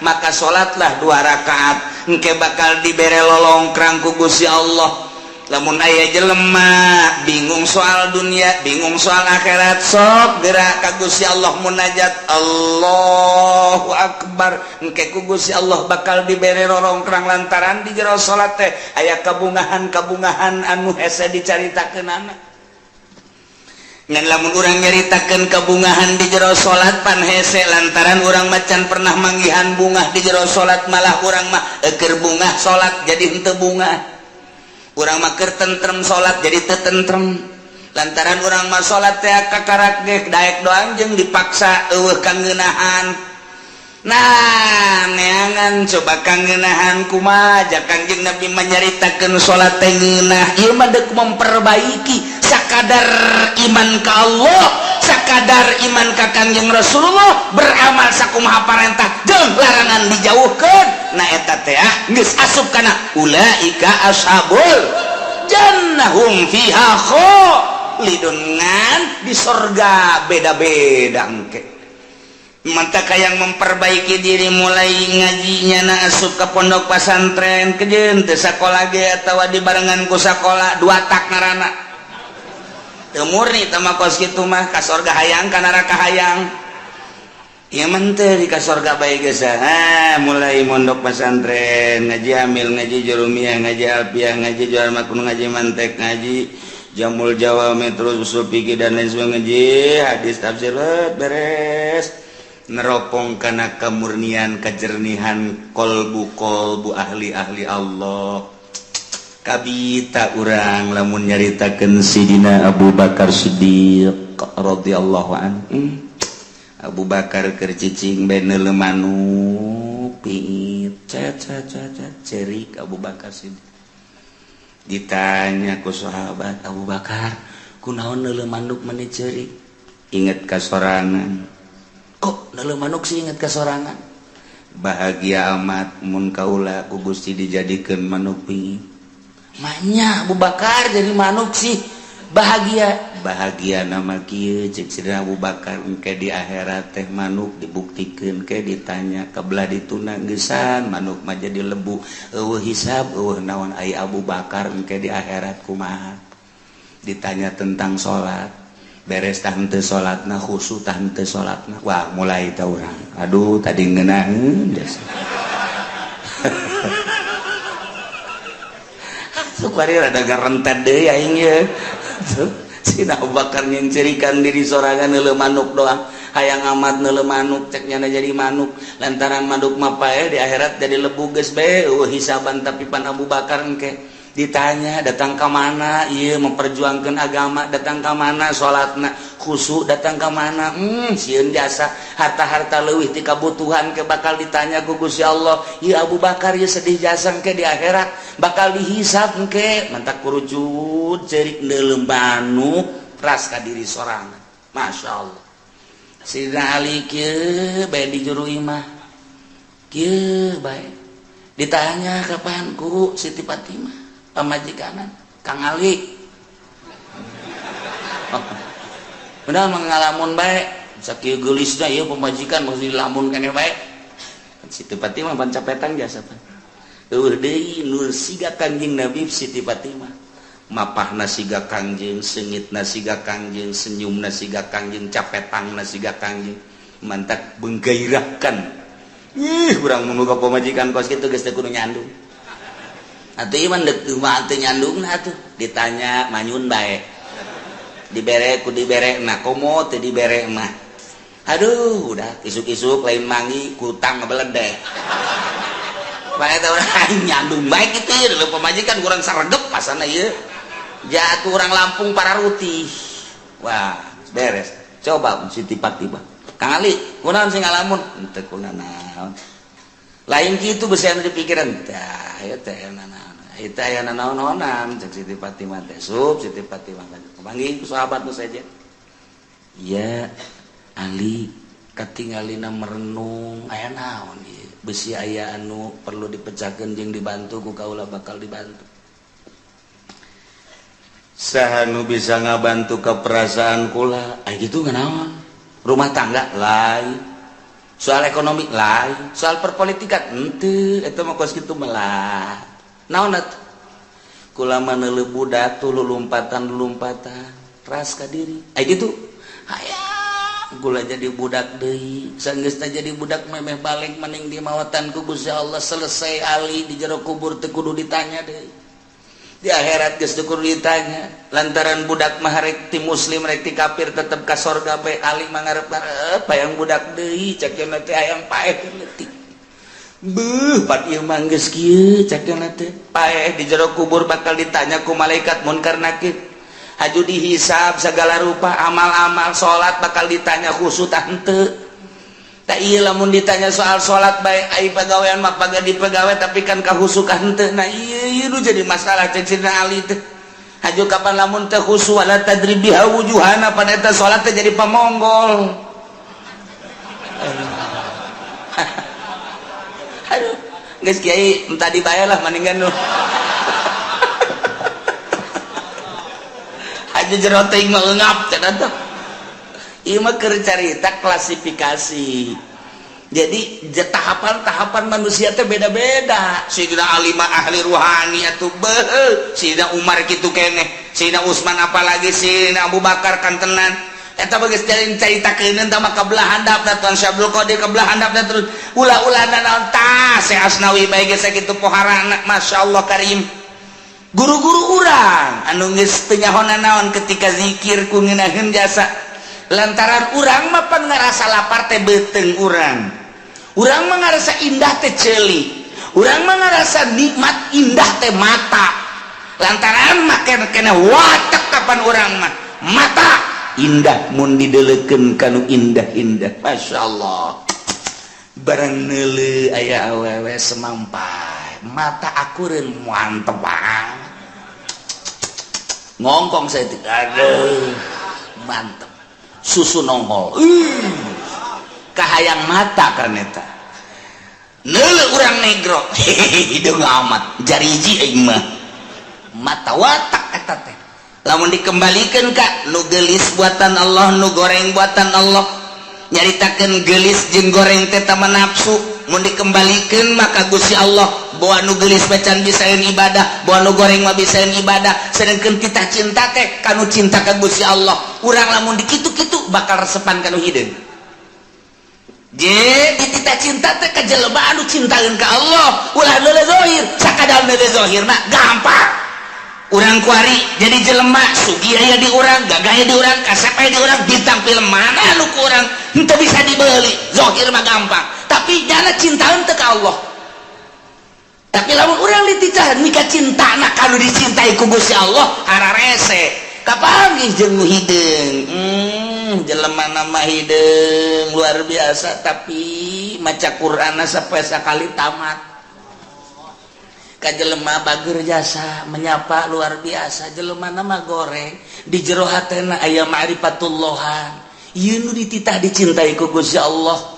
Maka salatlah dua rakaat, engke bakal dibere lolongkrang ku Gusti Allah. Lamun aya jelema bingung soal dunia, bingung soal akhirat, sok gerak ka Gusti Allah, munajat, Allahu Akbar, engke ku Gusti Allah bakal dibere lolongkrang, lantaran di jero salat teh aya kabungahan-kabungahan anu hese dicaritakeunana. Ngan lamun urang nyaritakeun kebungahan di jero salat pan hese, lantaran urang macan pernah manggihan bungah di jero salat. Malah urang mah eker bungah salat jadi henteu bungah, urang mah keur tentrem salat jadi teu tentrem, lantaran urang mah salat teh kakarak ge daek doang jeung dipaksa, euweuh kangeunahan. Nah, neangan coba kangeunahan kumaha. Kanjeng Nabi menyaritakeun salat teh ngeunah. Ieu mah deuk memperbaiki sakadar iman ka Allah, sakadar iman ka Kanjeng Rasulullah, beramal sakumaha parentah jeung larangan dijauhkeun. Nah, eta teh ah geus asup kana ulaika ashabul jannah hum fiha khalidun. Ngan di sorga beda-beda engke. Mantap yang memperbaiki diri mulai ngajinya na asup ke pondok pesantren kejen teu sakola ge atawa dibarengan ku sakola dua tak ngarana teu murni teh mah. Kos kitu mah ka sorga hayang, ka neraka hayang. Ieu mah teu di ka sorga bae geus. Ah, mulai mondok pesantren, ngaji amil, ngaji jurumiyah, ngaji alfiah, ngaji jual makun, ngaji mantek, ngaji jamul jawami, terus usul fikih dan lain sebagainya, ngaji hadis, tafsir, beres, neropong karena kemurnian, kejernihan kolbu kolbu ahli-ahli Allah. Kabita urang lamun nyaritakeun Sidina Abu Bakar Siddiq radhiyallahu anhu. Abu Bakar keur cicing bae neuleu manuk piit, cet cet cet, cerik Abu Bakar Siddiq. Ditanya ku sahabat, "Abu Bakar, kunaon neuleu manuk meni cerik?" "Inget ka sorangan." "Kok neuleu manuk sih inget ka sorangan?" "Bahagia amat mun kaula ku Gusti dijadikeun manuk piit." "Manya Abu Bakar jadi manuk sih bahagia?" "Bahagia nama kieu," cek Sidina Abu Bakar, "engke di akhirat teh manuk dibuktikeun ke ditanya kebelah dituna geusan manuk mah jadi lebu, euweuh hisab, euweuh naon. Ai Abu Bakar engke di akhirat kumaha? Ditanya tentang salat, beres tah henteu salatna, khusyuk tah henteu salatna?" Wah, mulai tah urang, aduh, tadi ngeunaheun jasa. Sukari rada garentet deui aing ye. Sina Abu Bakar nyencerikan diri sorangan neuleu manuk doang. Hayang amat neuleu manuk, cek nyana jadi manuk, lantaran manuk mah paeh, di akhirat jadi lebu geus bae, euweuh hisaban. Tapi pan Abu Bakar engke ditanya datang ke mana ieu memperjuangkan agama, datang ke mana salatna khusyuk, datang ke mana, sieun jasa harta-harta leuwih ti kabutuhan ke bakal ditanya ku Gusti Allah. Ieu Abu Bakar ieu sedih jasa, engke di akhirat bakal dihisab engke. Mantak kurucut cerik neuleu manuk ras ka diri sorangan. Masya Allah. Sidina Ali kieu bae di juru imah kieu bae, ditanya kapan ku Siti Fatimah pamajikanan, "Kang Ali, oh, benar mengalamun bae sakieu geulisna ieu pamajikan, mesti dilamun keneh bae?" Siti Fatimah pan capetan jasa pan euweuh deui nu siga Kanjeng Nabi. Siti Fatimah mapahna siga Kangjeng, seungitna siga Kangjeng, senyumna siga Kangjeng, capetangna siga Kangjeng, mantak menggairahkan. Ih, urang mun boga pamajikan kos kitu geus teu kudu nyandung atuh. Ieu mah deuk mah teu nyandungna atuh. Ditanya manyun bae, dibere ku dibere nah, komo teu dibere mah aduh, udah isuk-isuk lain mangi kutang ngebeledek bae teh. Urang nyandung bae kitu lho, pamajikan kurang saregep pasana ieu jatuh orang Lampung para rutih. Wah, beres. Coba Siti Fatimah, "Kang Ali, kunaon sing ngalamun?" "Henteu kunaon." Lain kitu besi anu di pikiran tah ieu teh naon itu aya naon-naonan, cek Siti Fatimah teh. Sup Siti Fatimah panggil ku sahabat nu saja, "Ya Ali, katingalina merenung, aya naon ieu? Besi aya anu perlu dipecahkeun jeung dibantu ku kaula, bakal dibantu." "Saha nu bisa ngabantu ke perasaan kula?" "Ay gitu naon, rumah tangga lain." Soal ekonomi lain, soal perpolitikan henteu, eta mah kos kitu mah. Naon atuh? Kulama neuleuh budak tuh lulumpatan-lulumpatan, ras ka diri. Ai kitu. Hayang kula jadi budak deui. Sanggeusna jadi budak memeh balik maning di mawatan ku Gusti Allah, selesai ali di jero kubur teu kudu ditanya deui. Di akhirat geus teu kudu ditanya. Lantaran budak mah rek ti muslim rek ti kafir tetep ka sorga bae. Ali mah ngarep-ngarep hayang budak deui, cek teh hayang paeh leutik. Beuh, pat ieu mah geus kieu cek teh. Paeh di jero kubur bakal ditanya ku malaikat munkar nakir. Haju dihisab segala rupa amal-amal, salat bakal ditanya khusyuk tah henteu. Tak iya lamun ditanya soal salat bae, ai pagawean mah paga di pagawe tapi kan kahusukan henteu. Nah iya ieu nu jadi masalah cek Sidina Ali teh. Haju kapan lamun teu khusyuk, wala tadrib biha wujuhana, pan eta salat teh jadi pamonggol. Aduh, geus kiai entah dibayar lah mendingan nu. Aja jero teuing mah eungap cenah teh. Ieu mah keur carita klasifikasi. Jadi tahapan-tahapan manusia teh beda-beda. Sayyidina Ali mah ahli ruhani atuh beuh, Sayyidina Umar kitu keneh, Sayyidina Utsman apalagi, Sayyidina Abu Bakar kan tenan. Eta geus caritakeun tah mah ka belah handapna Tuan Syekh Abdul Qadir ka belah handapna terus ulah-ulah naon tah Syekh Asnawi bae geus sakitu poharana, masyaallah karim. Guru-guru urang anu geus teu nyaho naon ketika zikir ku ngeunaheun jasa. Lantaran urang mah pan ngarasa lapar teh beuteung urang. Urang mah ngarasa indah teh ceuli. Urang mah ngarasa nikmat indah teh mata. Lantaran mah kena watek kapan urang mah mata indah mun didelekeun kanu indah-indah. Masyaallah. Barang neuleuh aya awewe semampai, mata akureun mantep banget. Ngongkong saya teh, aduh mantep. Susu nongol, kahayang mata kan eta. Neuleuh urang negro, hideung amat jariji aing mah. Mata watak eta teh. Lamun dikembalikan ka nu geulis buatan Allah, nu goreng buatan Allah. Nyaritakeun geulis jeung goreng teh tama nafsu. Mun dikembalikan maka Gusti Allah bawa nu geulis macan bisaeun ibadah, bawa nu goreng mah bisaeun ibadah. Sedangkan kita cinta teh kanu cinta ka Gusti Allah. Urang lamun dikitu-kitu bakal resepan kanu hideung. Jadi kita cinta teh ka jelema anu cintaeun ka Allah, ulah neuleuh zahir, sakadar neuleuh zahir mah gampang. Urang kuari jadi jelema sugih aya di urang, gagah aya di urang, kasep aya di urang, bintang film mana anu ku urang henteu bisa dibeli. Zahir mah gampang, tapi jana cintaeun teu ka Allah. Tapi lamun urang dititah nikah cintana kanu dicintai ku Gusti Allah, hararese kapanggih jeung nu hideung. Jelema nama hideung luar biasa tapi maca Qur'an sampai sakali tamat. Ka jelema bager jasa menyapa luar biasa, jelema nama goreng di jero hatena aya ma'rifatullahan. Ieu nu dititah dicintai ku Gusti Allah.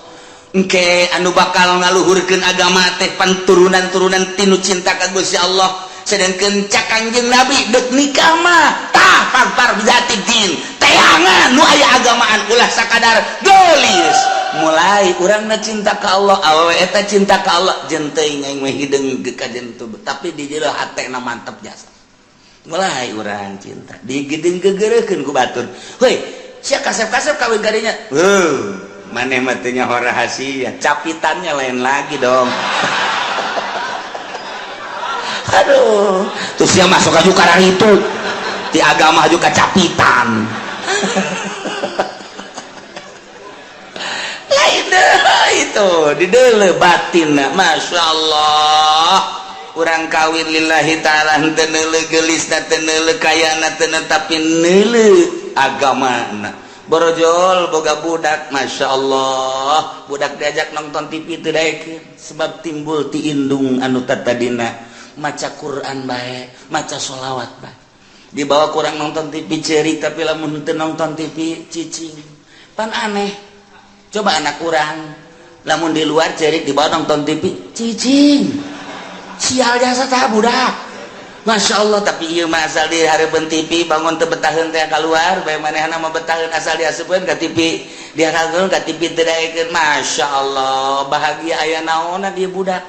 Engke anu bakal ngaluhurkeun agama teh pan turunan-turunan tinu cinta ka Gusti Allah. Sedangkan cak Kangjeng Nabi dek nikah mah tah fadzfar bizatid din, teangan nu aya agamaan, ulah sakadar geulis. Mulai urangna cinta ka Allah, awewe eta cinta ka Allah, jeung teuing aing mah hideung kajen tuh, tapi di jero hatena mantep jasa. Mulai urang cinta digedeng gegereukeun ku batur. Heuy, sia kasep-kasep kawin kadinya. Heuh, maneh mah teu nyaho rahasia, capitannya lain lagi dong. Aduh, terus dia masuk aja karena itu di agama juga capitan. Lain deh itu di deuleu batin, masya Allah. Urang kawin lillahi ta'ala henteu neuleuh geulisna, teu neuleuh kayana, teu tapi neuleuh agamana. Borojol boga budak, masya Allah, budak diajak nonton TV teu daekeun sebab timbul ti indung anu tatadina maca Quran bae, maca sholawat bae. Dibawa kurang nonton TV cerik, tapi lamun teu nonton TV cicing. Pan aneh. Coba anak kurang lamun di luar cerik, dibawa nonton TV cicing. Sial jasa tah budak. Masya Allah, tapi ieu mah asal di hareupeun TV bangun teu betaheun teh keluar bae, manehna mah betaheun asal diasupkeun ka TV. Diharapkeun ka TV teu daekeun. Masya Allah, bahagia aya naonna dia budak.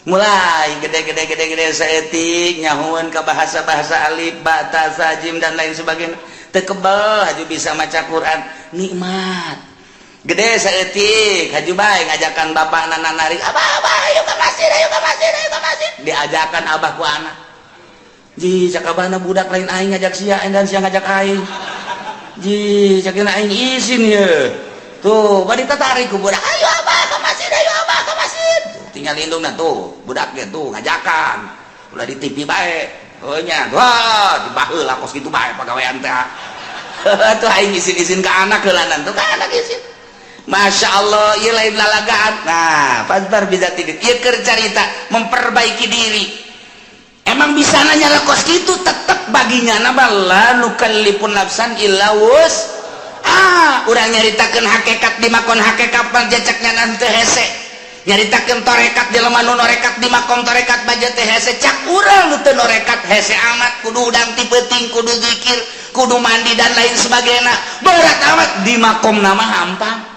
Mulai gede-gede gede-gede saeutik nyahueun ka bahasa-bahasa alif, ba, ta, sa, jim dan lain sebagainya. Teu kebel haju bisa maca Quran, nikmat. Gede saeutik haju bae ngajakan bapakna nari, "Abah, abah, ayo ke masjid, ayo ke masjid, ayo ke masjid." Diajakan abah ku anak. Ji, cak abahna, "Budak, lain aing ngajak sia dan sia ngajak aing." Ji, cak aing isin ye. Tuh, bari tatarik ku budak, "Ayo abah ke masjid, ayo abah ke masjid." Tinggal indungna tuh, budaknya tuh ngajakan. Ulah di TV bae. Oh nya, wah, dibaheula kos kitu bae pagawean teh. Tuh aing isin-isin ke anak heulanan tuh ka anak isin. Masya Allah, ieu lain lalagaan. Nah, fadzfar bidzatid. Ieu keur carita memperbaiki diri. Emang bisa nanya kos kitu tetep baginya nama la nukallifu nafsan illa wus. Ah, urang nyaritakeun hakikat di makom hakikat jacaknya nanti hese. Nyaritakeun torekat di lemah nu norekat di makom torekat baja teh hese, cak urang nu teu norekat hese amat, kudu udang ti peuting, kudu zikir, kudu mandi dan lain sebagainya. Berat amat di makom nama hampang.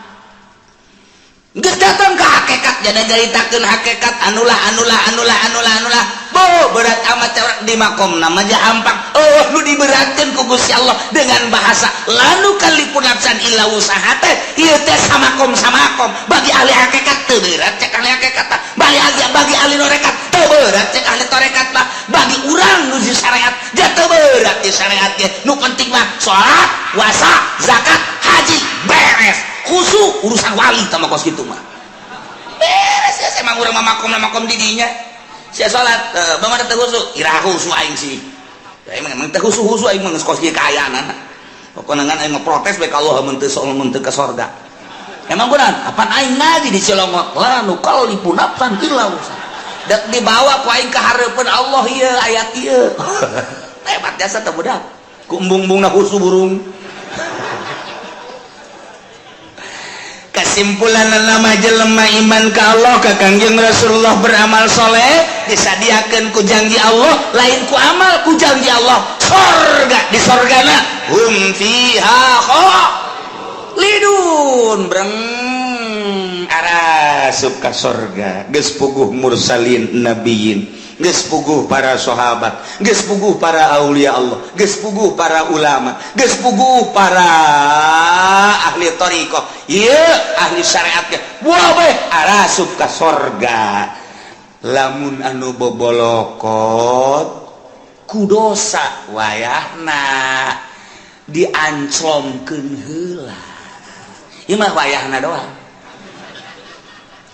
Geus datang ke hakikat jadi nyaritakeun hakikat anulah anulah anulah anulah anulah. Bo berat amat di makom nama aja hampang. Oh, nu diberatkeun ku Gusti Allah dengan bahasa la nukallifu nafsan illa wusaha teh ieu teh samakom samakom bagi ahli hakikat teu berat cek ahli hakikat, bagi ahli norekat teu berat cek ahli torekat mah, bagi urang nu di syariat dia teu berat di syariat ge. Nu penting mah salat, puasa, zakat, haji beres, khusyuk urusan wali tama kos kitu mah beres ya. Emang urang mah makom makom didinya sia salat bagaimana teu khusyuk, iraha khusyuk aing sih ya, emang emang teu khusyuk khusyuk aing mah geus kos kieu kaayaan. Pokokna ngan aing mah protes bae ka Allah mun teu mun teu ka sorga. Emang kunaon? Apan aing ngaji di Cilongok la nukallifu nafsan illa wusaha. Dek dibawa ku aing ka hareupeun Allah ieu ayat ieu. Hebat jasa teh budak. Ku embung-embungna khusyuk burung. Kesimpulan nama jelema iman ke Allah, ke Kangjeng Rasulullah, beramal soleh, disadiakan ku janji Allah, lain ku amal, ku janji Allah sorga. Di sorgana hum fiha khalidun, breng arasup ka sorga. Geus puguh mursalin, nabiyin, geus puguh para sahabat, geus puguh para aulia Allah, geus puguh para ulama, geus puguh para ahli thariqah, ieu ahli syariat ge buah bae arasup ka sorga. Lamun anu bobolokot ku dosa wayahna dianclomkeun heula, ieu mah wayahna doang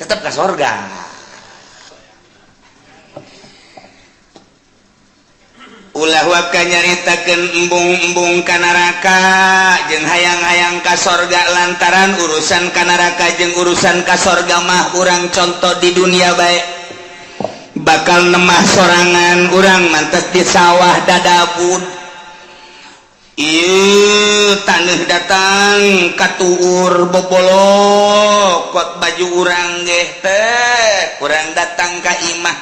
tetep ka sorga. Ulah waka nyaritakeun embung-embung ka neraka jeung hayang-hayang ka sorga, lantaran urusan ka neraka jeung urusan ka sorga mah urang contoh di dunia bae. Bakal nemah sorangan urang mantes di sawah dadabud. Ieu taneuh datang katuur bobolokot baju urang geh teh. Urang datang ka imah,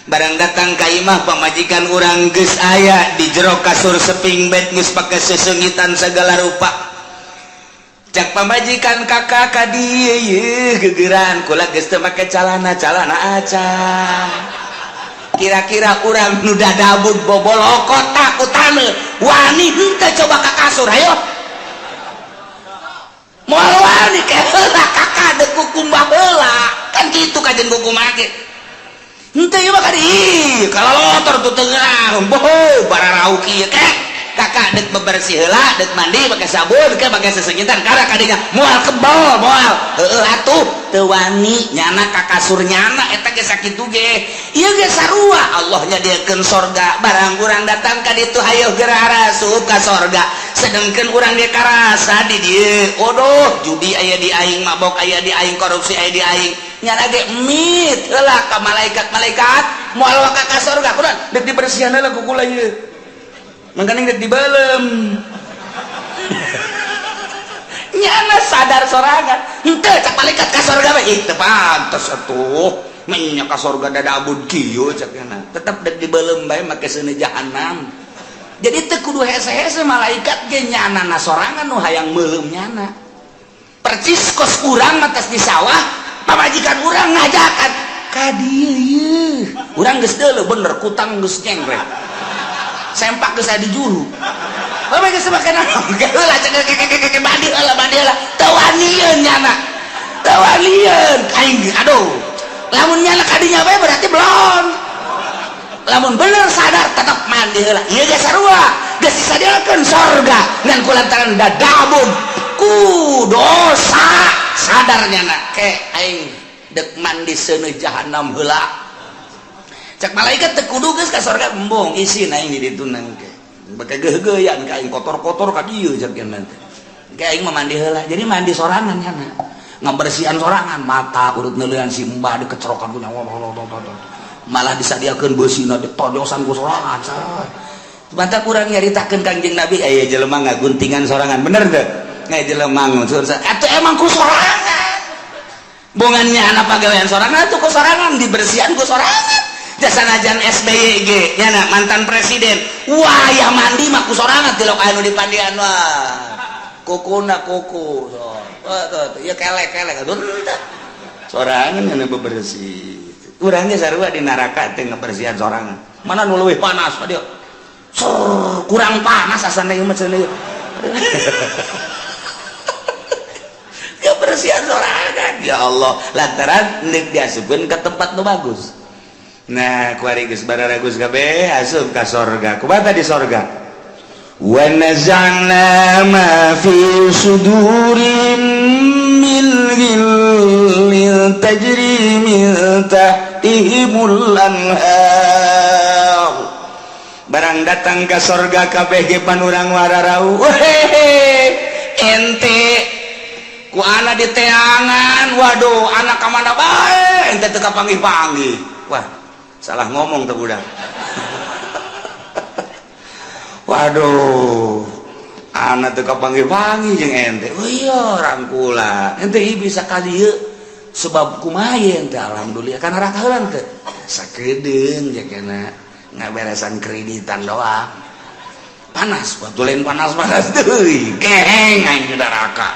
barang datang ka imah pamajikan urang geus aya di jero kasur seping bed, geus pake sesengitan segala rupa. Cak pamajikan, "Kakak ka dieu yeuh gegeran kula geus teu make calana, calana acan." Kira-kira urang nu dadabud bobolokot ku taneuh wani henteu coba ka kasur? Hayo, moal wani ke heula kakak deuk kukumbah heula kan kitu kajen kukumbah ge. Henteu ieu mah kadi kalau lotor tuh tengah boho bararau kieu kek kakak dek bebersih heula, dek mandi pakai sabun ke pakai sesengitan kara kadinya moal kebal moal heueuh atuh teu wani nyana ka kasur nyana eta ge sakitu ge. Ieu ge sarua Allah nyadiakeun sorga, barang urang datang ka ditu, hayo geura arasup ka sorga, sedangkan urang ge karasa di dieu, odoh, judi aya di aing, mabok aya di aing, korupsi aya di aing, nyana ge mit heula ka malaikat-malaikat moal ka ka sorga. Kunaon? Dek dibersihan heula ku kula ieu, makanya dek dibelem. Nyana sadar sorangan henteu cak malaikat ka sorga mah ih teu pantes atuh menya ka sorga dadabud kieu cak nyana. Tetep dek dibelem bae make seuneu jahanam. Jadi teu kudu hese-hese malaikat ge, nyana na sorangan nu hayang meuleum nyana. Percis kos urang matas di sawah, pamajikan urang ngajakan ka dieu ieu. Urang geus deuleu bener kutang geus nyengkrek. Sempak geus aya di juru. Bae geus make naon? Heula cek mandi heula, mandi heula. Teu wanieun nyana. Teu wanieun aing, aduh. Lamun nyana kadinya bae berarti belum. Lamun bener sadar tetap mandi heula. Ieu ge sarua, geus disadiakeun sorga ngan kulantaran dadabun ku dosa sadar nyana ke aing dek mandi seuneu jahanam heula. Cek malaikat teu kudu geus ka sorga, embung isin aing di ditu ke. Bake geugeuyan ka aing kotor-kotor ka dieu cek nanti. Ke aing mah mandi heula. Jadi mandi sorangan nyana. Ngabersihan sorangan, mata urut neuleuan si mbah dikecerokan ku nyawa, malah disadiakeun beusina ditojosan ku sorangan. Mata kurang nyaritakeun Kangjeng Nabi aya jelema ngaguntingan sorangan, bener teu? Aya jelema ngunsur atuh emang ku sorangan. Bongannya anak pagawean sorangan atuh ku sorangan, dibersihan ku sorangan. Jasa najan SBY ge nyana mantan presiden. Wah, ya mandi mah ku sorangan tilok anu dipandian wah. Kukuna kuku so. Wah, tuh, ya kelek-kelek atuh sorangan anu bebersih. Urang ge sarua di neraka teh ngabersihan sorangan. Mana nu leuwih panas dia? Sor, kurang panas asana ieu mah cenah. Kebersihan sorangan. Ya Allah, lantaran neuk diasupkeun ke tempat nu bagus. Nah, kuari geus bararagus kabeh asup ka sorga. Kumaha di sorga? Wa naza'na ma fi sudurim min ghillin tajri min tahtihimul anhar. Barang datang ke sorga kabeh ge panurang wararau. Wehehe, ente ku ana di teangan, waduh, anak ka mana bae ente teu kapanggih-panggih. Wah, salah ngomong teh budak. Waduh, anak teu kapanggih-panggih jeung ente. Oh iya, rangkula. Ente ieu bisa ka dieu sebab kumaha ente, alhamdulillah kana neraka heula teh. Sakedeung jakena ngaberesan kreditan doang. Panas, waktu lain panas-panas deui. Keheng aing di neraka.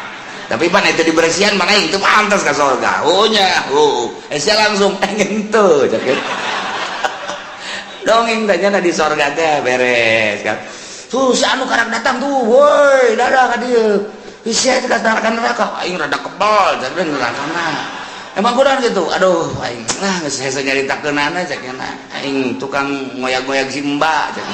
Tapi pan itu dibersihan mana itu pantas ke surga. Oh nya, oh. Eh sia langsung pengen tuh cek. Dongeng tanya di sorga teh beres kan. Tuh si anu karang datang tuh, woi, dadah ka dieu. Sia teh ka neraka, aing rada kebal jadi neraka mah. Emang kurang gitu. Aduh, aing lah geus hese nyaritakeunana cek nya. Aing tukang ngoyag-ngoyag si Mbak cek.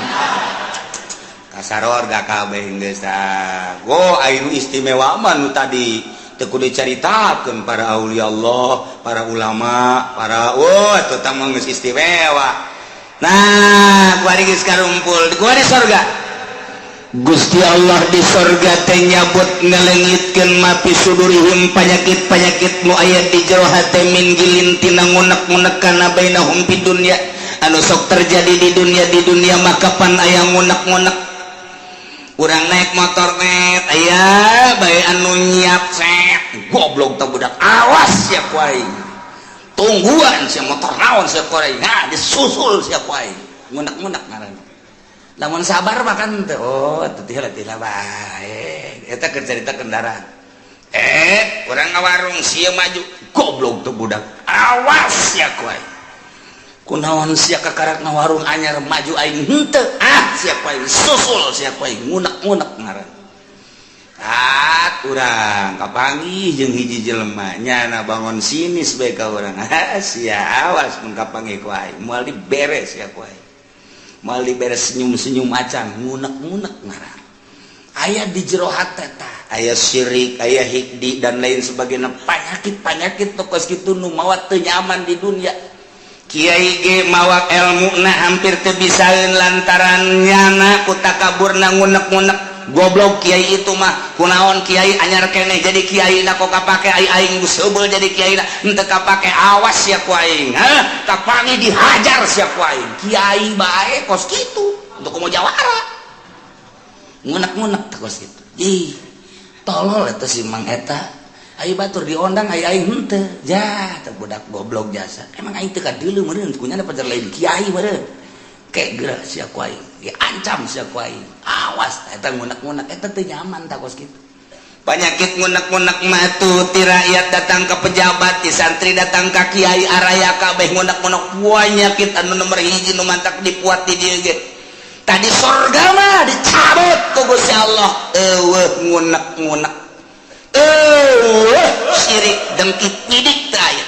Kasarorga kabeh geus tah. Go aing istimewa mah nu tadi teu kudu dicaritakeun para aulia Allah, para ulama, para wah eta mah geus istimewa. Nah, kuari geus karumpul, kuari sorga. Gusti Allah di sorga teh nyabut ngaleungitkeun ma fi sudurihim panyakit-panyakit nu aya di jero hate min ghillin tina ngunek-ngunek kana bainahum fid dunya anu sok terjadi di dunia maka pan aya ngunek-ngunek. Urang naik motor net aya bae anu nyiap set goblok teh budak, awas sia ku aing, tungguan sia motor naon sia ku aing, nah disusul sia ku aing, ngunek-ngunek ngaranna. Lamun sabar mah kan teh, oh teh heula bae eta keur carita kendaraan. Eh, urang ngawarung sia maju, goblok tuh budak, awas sia ku aing, kunaon sia kakarak ngawarung anyar maju aing henteu, ah sia ku aing, susul sia ku aing, ngunek-ngunek ngaran. Ah, urang kapanggih jeung hiji jelema nyana bangun sinis bae ka urang. Ah sia, awas mun kapanggih ku aing moal diberes sia ku aing, moal diberes senyum-senyum acan, ngunek-ngunek ngaran. Aya di jero hate tah aya syirik, aya hikdi dan lain sebagainya, penyakit-penyakit tokos kitu nu mawa teu nyaman di dunia. Kiai ge mawa ilmu na hampir teu bisaeun lantaran nyana ku takaburna ngunek-ngunek, goblok kiai itu mah, kunaon kiai anyar keneh jadi kiai na kok kapake, ai aing seubeuh jadi kiai na henteu kapake, awas sia ku aing, hah kapangi dihajar sia ku aing, kiai bae kos kitu untuk komo jawara ngunek-ngunek teh kos kitu. Ih, tolol eta si Mang eta, ayo batur diondang ai aing henteu ja teh budak goblok jasa emang aing teu kadeuleu meureun kunyana pacar lain kiai meureun kek geura sia ku aing diancam sia ku aing, awas eta ngunek-ngunek eta teu nyaman tah kos kitu. Penyakit ngunek-ngunek matu ti rakyat datang ke pejabat, ti santri datang ke kiai, araya kabeh ngunek-ngunek. Penyakit anu nomor hiji nu mantak dipuat di dieu ge tadi sorga mah dicabut ku Gusti Allah. Eueuh ngunek-ngunek, eueuh sirik dengki, pidik teu aya.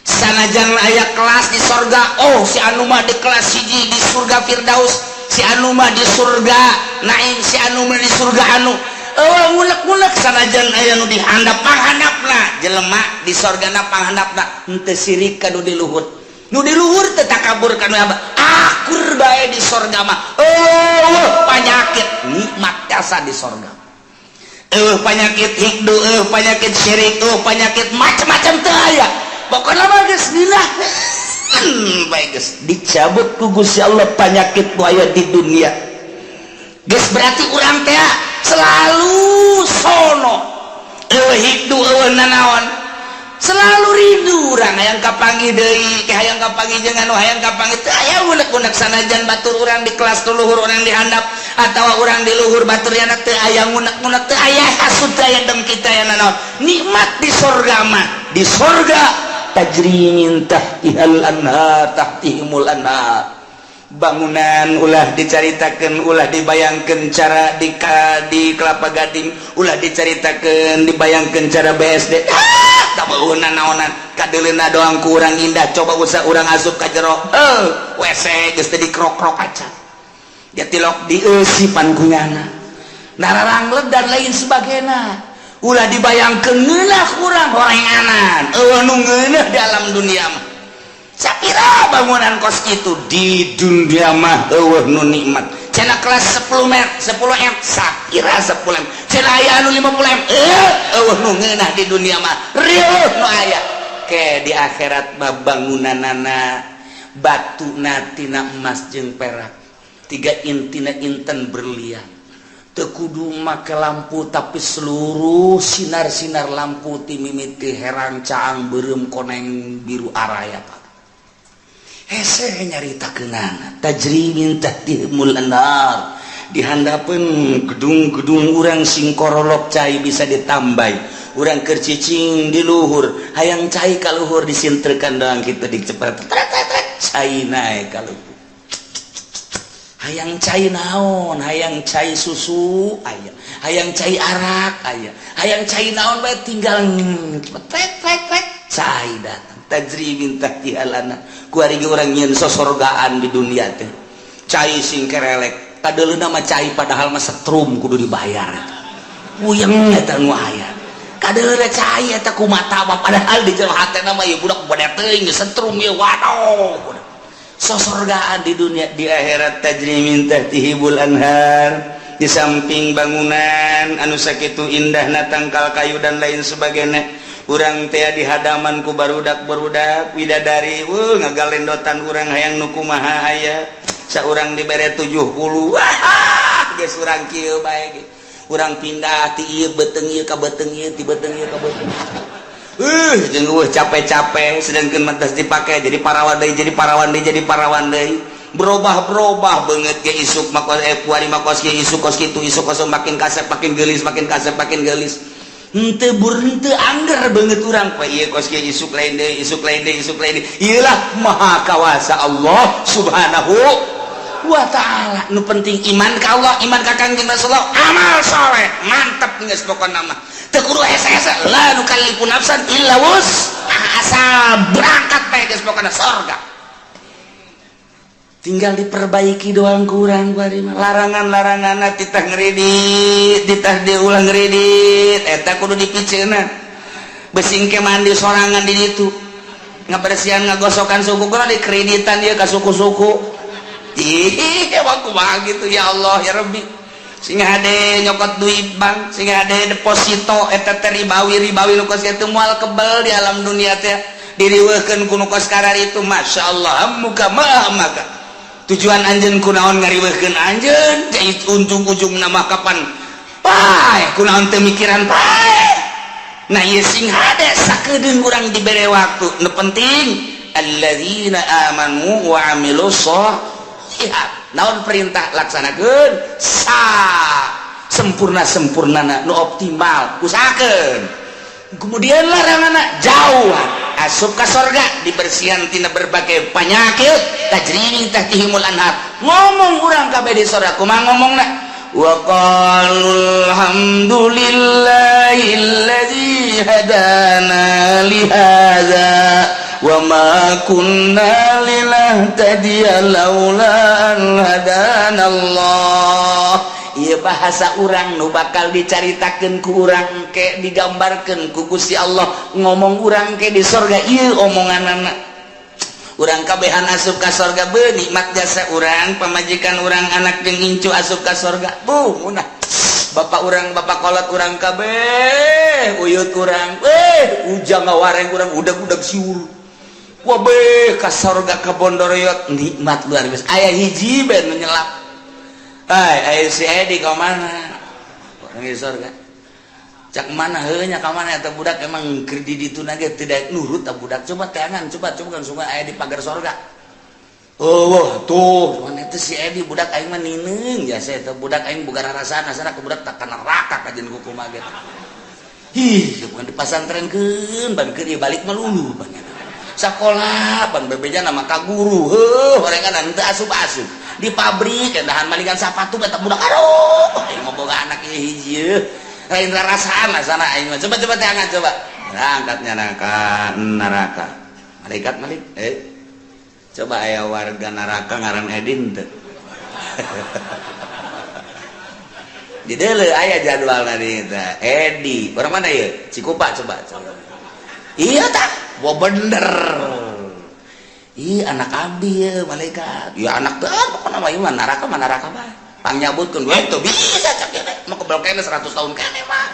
Sanajan aya kelas di sorga, oh, si anu mah di kelas hiji di surga Firdaus, si anu mah di surga Naim, si anu mah di surga anu. Oh, ngunek-ngunek sanajan aya nu dihandap, panghandapna jelema di sorgana, panghandapna henteu sirik ka nu di luhur, nu di luhur teu takabur ka nu akur bae. Di sorga mah oh penyakit, nikmat jasa di sorga. Eh, penyakit hikdu, eh, penyakit syirik, eh, penyakit macam-macam teu aya. Pokoknya mah geus ngeunah bae, geus dicabut ku Gusti Allah penyakit nu aya di dunia. Geus berarti urang teh selalu sono, eueuh hikdu, eueuh nanaon, selalu rindu urang hayang kapanggih deui, hayang kapanggih jeung anu, hayang kapanggih. Teu aya unek-unek sanajan batur urang di kelas luhur, urang di handap atawa urang di luhur batur yana, teu aya ngunek-ngunek, teu aya hasud, teu aya dengki, teu aya nanaon. Nikmat di sorga mah. Di sorga tajri min tahtihal anhar, tahtihimul anhar. Bangunan ulah dicaritakan, ulah dibayangkan cara di Kelapa Gading, ulah dicaritakan, dibayangkan cara BSD. Ah, tak naonan, kadeleuna doang kurang indah. Coba usah urang asup ka jero, eh, WC geus teh dikrok-krok acan ya, tilok dieusipan ku nyana, nararanglet dan lain sebagainya. Ulah dibayangkeun ngeunah kurang horenganan, eueuh nu ngeunah di alam dunia mah. Sapira bangunan kos itu di dunia mah eueuh nu nikmat. Cenah kelas 10 m, 10 m, sapira 10 m, cenah aya anu 50 m. Eh, eueuh nu ngeunah di dunia mah, rieuh nu aya ke di akhirat mah. Bangunanana batuna tina emas jeung perak, tiga intina inten berlian. Teu kudu make lampu, tapi seluruh sinar-sinar lampu ti mimiti herang, caang, beureum, koneng, biru, araya. Pak, hese nyaritakeunana. Tajri min tahtihimul anhar. Di handapeun gedung-gedung urang sing korolok, cai bisa ditambah. Urang keur cicing di luhur, hayang cai ka luhur, disintrekan doang kitu, dicepet cai naek ka luhur. Hayang cai naon, hayang cai susu aya, hayang cai arak aya, hayang cai naon bae, tinggal cepet trek trek, cai datang. Tajri min tahtihal anhar. Kuari ge urang nyieun sosorgaan di dunia teh, cai sing kerelek, kadeuleuna mah cai, padahal mah setrum kudu dibayar. Puyeng eta nu aya. Kadeuleuna cai eta ku mata mah, padahal di jero hatena mah ieu budak bade teuing setrum ieu. Waduh, sosorgaan di dunia. Di akhirat tajri min tahtihimul anhar. Di samping bangunan anu sakitu indahna, tangkal kayu dan lain sebagainya, urang teh di hadaman ku barudak barudak widadari, wuh, ngagalendotan urang hayang nu kumaha aya. Saurang dibere 70, wah, geus urang kieu bae ge. Urang pindah ti ieu beuteung ieu ka beuteung ieu, ti beuteung ieu ka beuteung jeung eueuh capek-capek, sedangkan mah dipake jadi parawan deui, jadi parawan deui, jadi parawan deui, berubah-berubah banget ge. Isuk mah eh, kuari mah kos kieu, isuk kos kitu, isuk kos makin kasep makin geulis, makin kasep makin geulis. Henteu bur, henteu angger banget urang poe ieu kos kieu, isuk lain deui, isuk lain deui, isuk lain deui. Ieu lah maha kawasa Allah Subhanahu wa Ta'ala. Nu penting iman ka Allah, iman ka Kangjeng Rasulullah, amal soleh, mantap geus. Pokona mah teu kudu hese-hese, la nukallifu nafsan illa wus, asal berangkat bae geus. Pokona sorga tinggal diperbaiki doang. Kurang larangan-larangan, titah ngeridit, titah diulang ngeridit, eta kudu dipiceuna. Besing ke mandi sorangan di ditu, ngabersihan, ngagosokan suku, kudu dikreditan dia ka suku-suku. Ih, emang kumaha gitu? Ya Allah, ya Rabbi, sing hade nyokot duit bank, sing hade deposito, eta teh ribawi, ribawi nu kos kitu moal kebel di alam dunia teh, diriweuhkeun ku nu kos itu. Masya Allah, muka mah maka tujuan anjeun kunaon ngariweuhkeun anjeun? Ujung-ujung nama kapan pae, kunaon teu mikiran pae? Nah, ieu sing hade sakedeung urang dibere waktu. Nu penting alladzina amanu wa amilus sholihat. Naon perintah, laksanakeun. Sa Sempurna sempurna nu optimal usahakeun. Kemudian larangan jauh, asup ka sorga, dibersihan tina berbagai penyakit, tajri min tahtihimul anhar. Ngomong urang kabeh di sorga kumaha ngomongna? Wa qalu alhamdulillahilladzi hadana li hadza wa ma kunna linahtadiya laula an hadana Allah. Ieu bahasa urang nu bakal dicaritakeun ku urang ke, digambarkeun ku Gusti Allah. Ngomong urang ke di sorga ieu omonganana. Urang kabehan asup ka sorga, be nikmat jasa urang, pamajikan urang, anak jeung incu asup ka sorga. Bu munah bapak urang, bapak kolot urang kabeh, uyut urang, eh ujang ngawareng urang, udag-udag siur. Wah, be ka sorga ka bondoroyot, nikmat luar biasa. Aya hiji ben menyelap. Hai, aya si Edi ka mana? Orang di sorga. Cak mana heuh nya ka mana eta budak? Emang keur di ditu ge tidak nurut ta budak. Coba teangan, coba coba kan sungai aya di pagar sorga. Oh, wah, tuh, mana itu si Edi? Budak aing mah nineung jasa eta budak aing boga rarasaan asana ke budak tak ka neraka kajen kumaha ge. Ih, bukan dipasantrenkeun, ban keur ieu balik melulu ban. Sekolah ban bebeja nama ka guru, heuh, horengan teu asup-asup. Di pabrik dahan malingan sapatu eta budak. Aduh, aing mah boga anak ieu hiji lain rarasaan asana aing mah. Coba coba teangan, coba. Berangkatnya neraka neraka. Malaikat malik, eh coba aya warga neraka ngaran Edin teu? Di deuleu aya jadwal tadi teh Edi orang mana ya? Cikupa. Coba coba, iya tak? Wah, bener. Ih, anak abdi ya, malaikat. Ya anak teh pokokna mah ieu mah neraka mah neraka bae. Pangnyabutkeun we teu bisa cak ieu mah, kebel kene 100 tahun kene mah.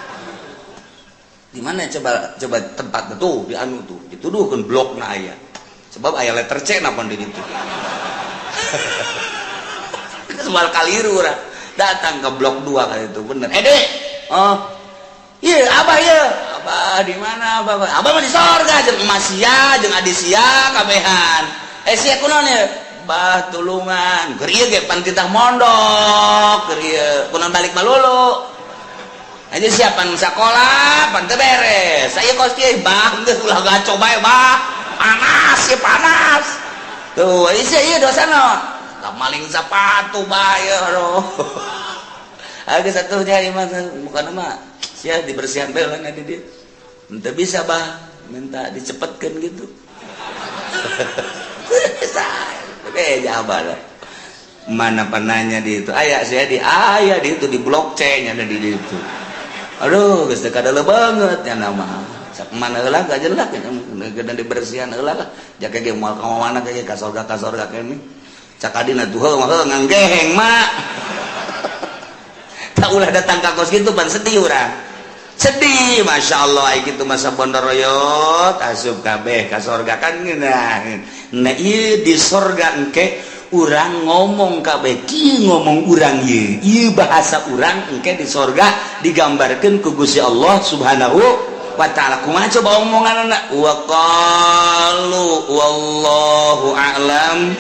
Di mana coba coba tempat tuh di anu tuh dituduhkeun blokna aya. Sebab aya letter C napa di ditu. Semal kaliru urang. Datang ke blok 2 kali itu bener. Eh, Dek. Oh. Iya, abah iya. Abah di mana abah? Abah mah di sorga jeung emas sia, jeung adi sia kabehan. Eh, sia kunaon ya? Bah tulungan. Keur ieu ge pan titah mondok, keur ieu kunaon balik malulu. Aja siapan sekolah, pan teu beres. Saya kos kieu, bah geus ulah gaco bae, bah. Panas ya panas. Tuh, sia ieu dosa naon? Maling sepatu bae, aduh. Agak satunya ieu mah bukan mah sia dibersihan bae lah di dia. Ente bisa bah minta dicepetkan gitu. Bisa. Eh, jabar. Mana penanya di itu? Aya saya di aya di itu di blok C nya ada di itu. Aduh, geus teu kadeuleung banget nya nama. Sak mana heula gak jelas ya, geus dibersihan heula lah. Jaka ge moal ka mana ge ka sorga kene. Cak adina tuh heuh mah heuh nganggeheng mak. Tak ulah datang ka kos kitu pan sedih urang. Sedih, masya Allah, ai kitu masa bondoroyot asup kabeh ka sorga kan ngeunah. Nah, ieu di sorga engke urang ngomong kabeh kieu, ngomong urang ieu. Ieu bahasa urang engke di sorga digambarkeun ku Gusti Allah Subhanahu wa Ta'ala. Kumaha coba omonganna? Wa qalu wallahu a'lam.